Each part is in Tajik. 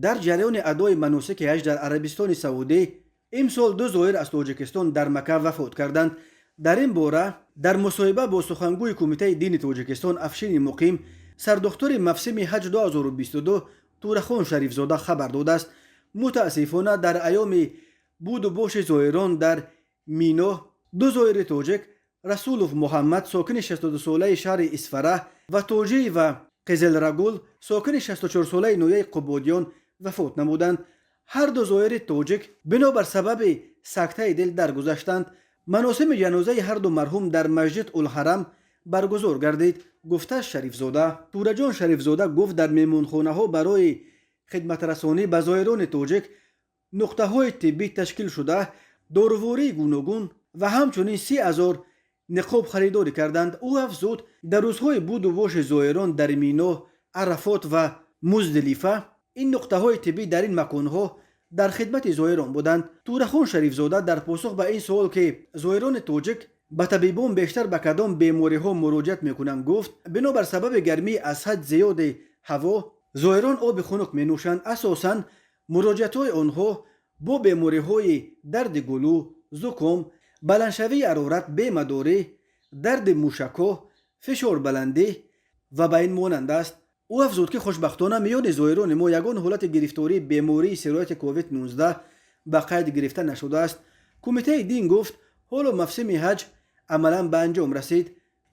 Дар ҷараёни адои маносики ҳаҷ дар Арабистони Саудӣ имсол ду зоир аз Тоҷикистон дар Макка вафот карданд. Дар ин бора дар мусоҳиба бо сухангӯи Кумитаи дини Тоҷикистон Афшини Муқим, сардухтури мавсими ҳаҷ 2022 Турахон Шарифзода хабар додааст. Мутаассифона, дар айёми буду боши зоирон дар Мино ду зоири тоҷик, Расулов Муҳаммад, сокини 62-солаи шаҳри Исфара, ва Тоҷиева Қизилрагул, сокини 64-солаи ноҳияи Қубодиён, вафот намуданд. Ҳар ду зоири тоҷик бинобар сабаби сактаи дил даргузаштанд. Маносими ҷанозаи ҳарду марҳум дар Масҷид Улҳарам баргузор гардид, гуфта Шарифзода. Тураҷон Шарифзода гуфт, дар меҳмонхонаҳо барои хидматрасонӣ ба зоирони тоҷик нуқтаҳои тиббӣ ташкил шуда, дорувории гуногун ва ҳамчунин 30 000 ниқоб харидорӣ карданд. Ӯ афзуд, дар рӯзҳои буду боши зоирон дар Мино, Арафот ва Музделифа ин нуқтаҳои тиббӣ дар ин маконҳо дар хидмати зоирон буданд. Турахон Шарифзода дар посух ба ин суол, ки зоирони тоҷик ба табибон бештар ба кадом бемориҳо муроҷиат мекунанд, гуфт, бинобар сабаби гармии аз ҳад зиёди ҳаво зоирон оби хунук менӯшанд. Асосан муроҷиатҳои онҳо бо бемориҳои дарди гулӯ, зуком, баландшавии ҳарорат, бемадорӣ, дарди мушакҳо, фишорбаландӣ ва ба ин монанд аст. Ӯ афзуд, ки хушбахтона миёни зоирони мо ягон ҳолати гирифтории бемории сирояти COVID-19 ба қайд гирифта нашудааст. Кумитаи дин гуфт, ҳоло мавсими ҳаҷ амалан ба анҷом расид.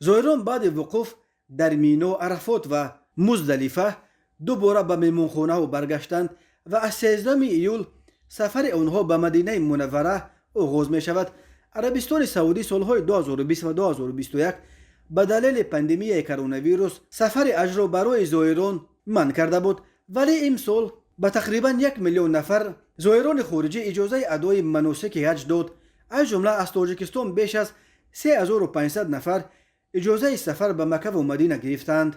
Зоирон баъди вуқуф дар Мино, Арафот ва Муздалифа дубора ба меҳмонхонаҳо баргаштанд ва аз 13 июл сафари онҳо ба Мадинаи Мунаввара оғоз мешавад. Арабистони Саудӣ солҳои 2020 ва 2021 ба далели пандемияи коронавирус сафари ҳаҷро барои зоирон манъ карда буд, вале имсол ба тақрибан 1 миллион нафар зоирони хориҷӣ иҷозаи адои маносики ҳаҷ дод. Аз ҷумла аз Тоҷикистон беш аз 3500 нафар иҷозаи сафар ба Маккаву Мадина гирифтаанд.